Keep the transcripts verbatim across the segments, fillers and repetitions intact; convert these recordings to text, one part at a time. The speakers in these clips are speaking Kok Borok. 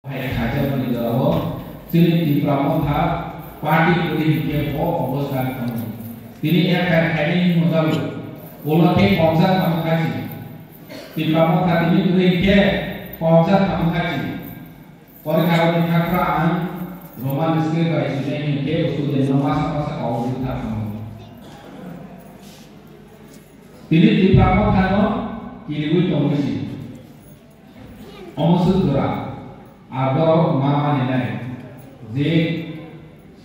Hai khajakmani jorao chini Tipra Motha party kwrwi hinkhe bo obostan tongo. Tini F I R khainai hinwi mojalo, ulo khe kokjak tamo khachi. Tipra Motha tini kwrwi hinkhe kokjak tamo khachi. Porikha rokni thangphra ang Roman script bai swnai hinkhe student no masa masa kok rwkha tamo. Tini Tipra Mothano kiriwi tongwi si. Omo swk jora, abo rok ma maninai je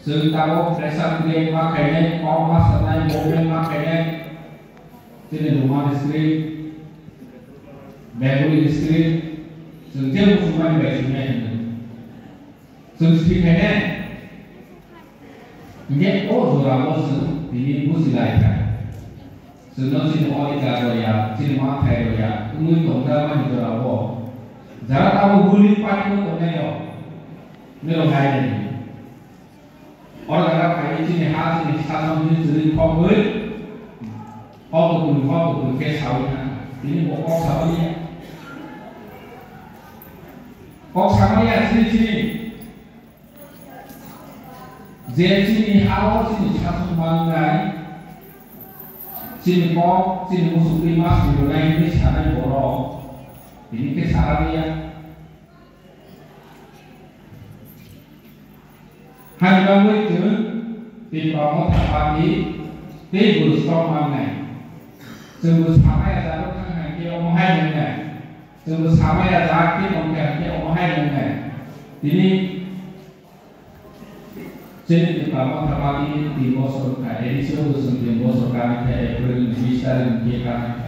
chwng tabuk pressure create ma khainai, kok ma sanai, movement ma khainai, chini Roman script, Bengali script, chwng je muchungmani bai swngnai hwnwi. Chwng swi khainai. Hinkhe o jorao chwng tini buji lai kha. Chwngno chini odhikar rwya, chini manthai rwya, wngwi tongjakmani jorao jara tabuk ruling party-o tongnai rok, norok nainani. Oro jora phaiwi chini ha, chini sason, chini chwrwi khogwi hok kuphur, hok kuphur khe saui thangkha. Tini bo kok samani ya. Kok samani ya chini chini. Je chini ha-o chini sason mangnai, chini kok, chini muchungtwi ma swrwngnai hwnwi sanai borok, tini khe sana liya. Haini bagwi chwng Tipra Motha Party tei bo strong mangnai. Chwngbo samaya jagwi thang hai khe omo hai nwngnai. Chwngbo samaya jak khe tong kha hai khe omo hai nwngnai. Tini Chini Tipra Motha Party tin bosor wngkha, A D C o bo chwng tin bosor kanwi kha, April ni bis tarikh ni khe kanwi kha.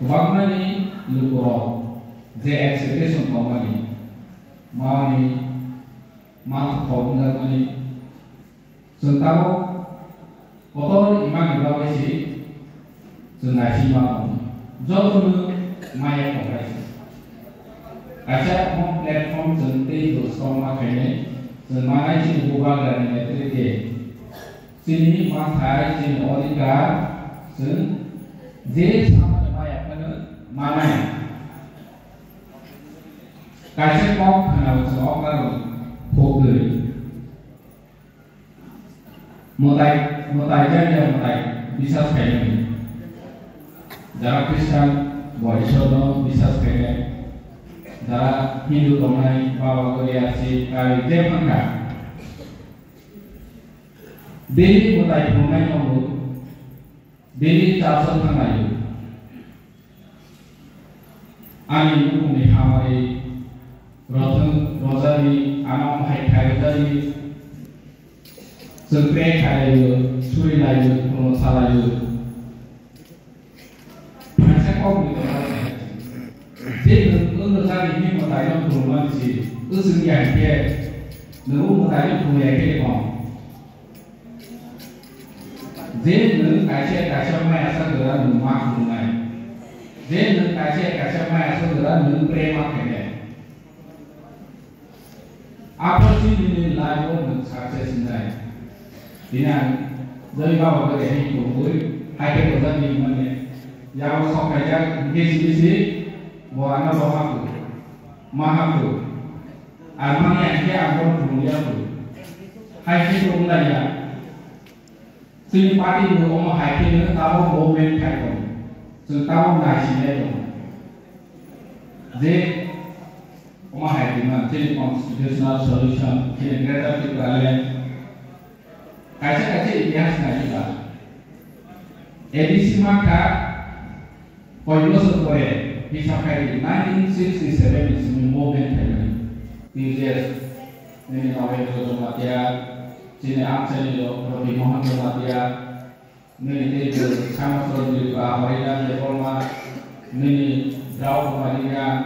Kwbangmani lukurok je expectation tongmani, mani, manthokhok wngjakmani, chwng tabuk kotor imani bagwi se chwng naisingma tongo. Jotono maya tongnai se. Kaisa omo platform chwng tei bo strong ma khainai, chwng manai chini bubagrani netrite. Chini manthai, chini odhikar, chwng je samani maya phano manai. Kaisa kok khwnao chwng oknarok khogwi. Mwtai, mwtai jani ya mwtai bisas khainani. Jara Christian bo Ishwarno bisas khainai. Jara Hindu tongnai Baba Goriya si kari je phangkha. Daily mwtai phunuknai tongo. Daily church-o thanglaio. Ani nukungni hamari rothwng rojadi, ano hai khai rojadi. Chwng pray khailaio, surilaio, khulumsalaio. Phaisa kokni tongma je nwng wng rwjadi hwnwi mwtaino khulumani si, wchwng ya hinkhe nwng o mwtaino khulum ya khe tong. Je nwng kaisa kaisa maya sa gwra nwng ma khulumnai. Je nwng kaisa kaisa maya sa gwra nwng pray ma khainai. Aphuru si nini life o nwng success wngnai. Tini ang joi baba bai hai tongwi, hai khe bojak ni mane. Yabo sok kaijak, hingke simi si, bo ano bo hapu. Ma hapu. Ang mani ang khe ang bo phunukya pu. Hai khe tonglaiya. Chini party bo omo hai khe no tamo movement khai tongo. Chwng tamo naisinai tongo. Je omo hai khe man chini constitutional solution, chini Greater Tipraland. Kaisa kaisa itihas nai ba. A D C makha Koi bosor pore hisab khai di, nineteen sixty-seven ni simi movement khaimani. T J S, nini Nagendra Jamatia, chini amchaini lo Roti Mohan Jamatia, nini tei bo Shyama Chaudhury ba Harinath Debbarma, nini Rao Kumar Reang,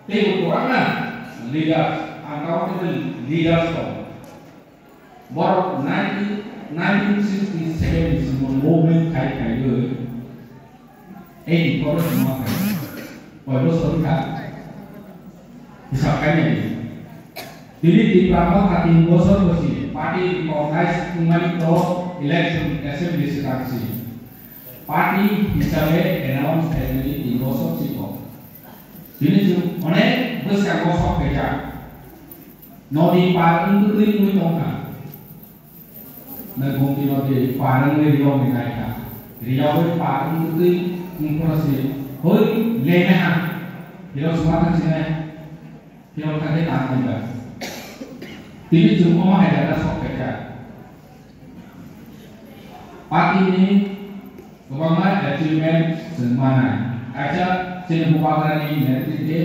tei bo kwbangma leaders, uncountable leaders tong. Borok nineteen, nineteen sixty-seven ni simi movement khai khaiwi eighty-four o sima khai. Koi bosor wngkha? Hisab khainai di. Tini Tipra Motha tin bosor bosi party recognize wngmani to election assembly swkang si. Party hisabe announce khaimani tin bosor si kok. Tini chwng onek bwskango Nodi par wngtwi wngwi tongkha. Nwng gumti nodi par wngwi riyokni naikha. Riyogwi par wngtwi wngphuru se hoi leme ha. Phirok suma thang sinai. Phirok thang khe tang nai ba. Tini chwng omo hai jaga sok phaikha. Party ni kwbangma achievement chwng manai. Kaisa chini Bubagrani netrite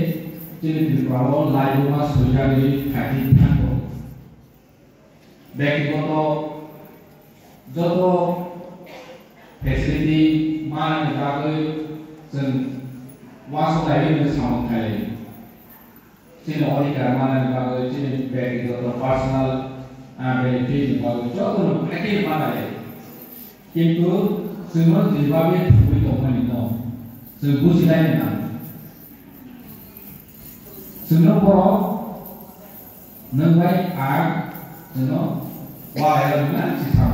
chini Tripura o laibuma soijakni thangkho. Bektigoto joto facility manani bagwi chwng uansuk laibini samung khailai. Chini odhikar manani bagwi, chini bektigoto personal, ah, benefit ni bagwi jotono package manai. Kintu chwngno jeba be thangwi tongmani no chwng bujilai nang. Chwngno borok nwng bai ang chwngno walai rwna si sa